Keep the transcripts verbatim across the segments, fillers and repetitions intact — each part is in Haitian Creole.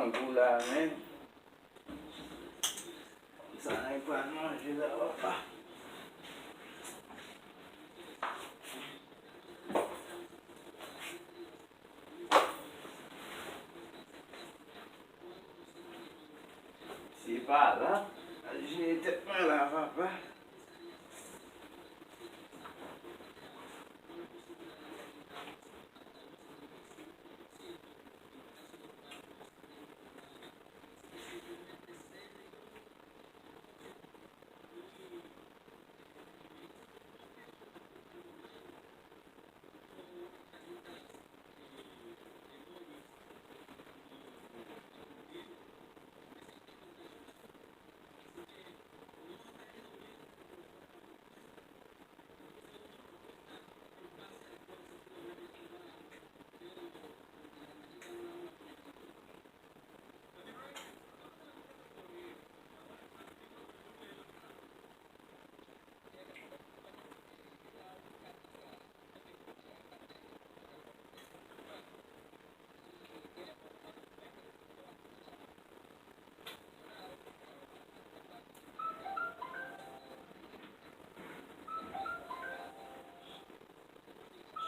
Gou la, men. Sa nèg pral manje la, papa. Se pa la. Al jere tèt mwen la, papa.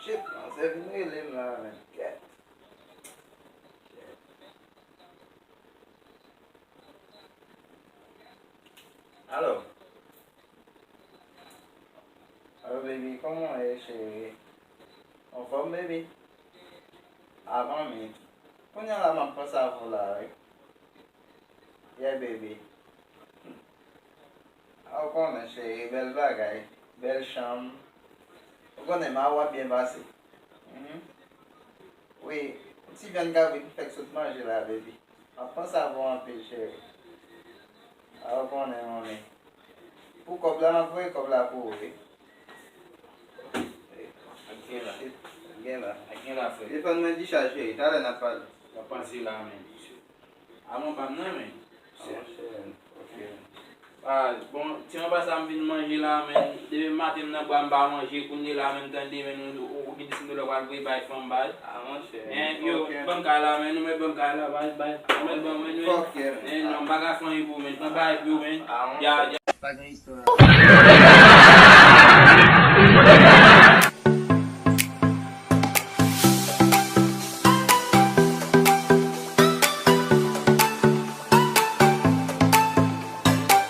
Shit, manzè vin rele m la, men. Kèt. Alo. Alo, baby, kòman w ye, cheri? Anfòm, baby? Avan, men. Kounye a la, m ap panse avè w la, wi. Yeah, baby. A, ou konnen, cheri, bèl bagay, bèl chanm. Ou konnen, ma w ap byen pase. Mhm. Wi, yon ti vyann kabrit m fèk sot manje la, baby. M ap panse avè w anpil, cheri. A, ou konnen, manmi. Pou kòb la, m ap voye kòb la pou ou, wi. Ak gen la. Shit, gen la. Ak gen la, frè. Telefòn mwen dichaj, cheri. Talè n ap pale. W ap panse la, men. A, mwen pa m nan, men. A, monchè, ok. A, bon, ti anba sa m vin manje la, men. Depi maten m nan bwa m pa manje, kounye la, men, tande, men, ou, ou, ou gen dis dola w al voye bay fanm bay. A, monchè. Men, yo, ok, ban m kay la, men, nou mèt ban m kay la, bay, bay. Nou mèt ban mwen, men. Ok, men. Men, non, m pa ka fè anyen pou ou, men. Pran bagay pou ou, men. A, monchè. Ya, ya. Pa gen istwa.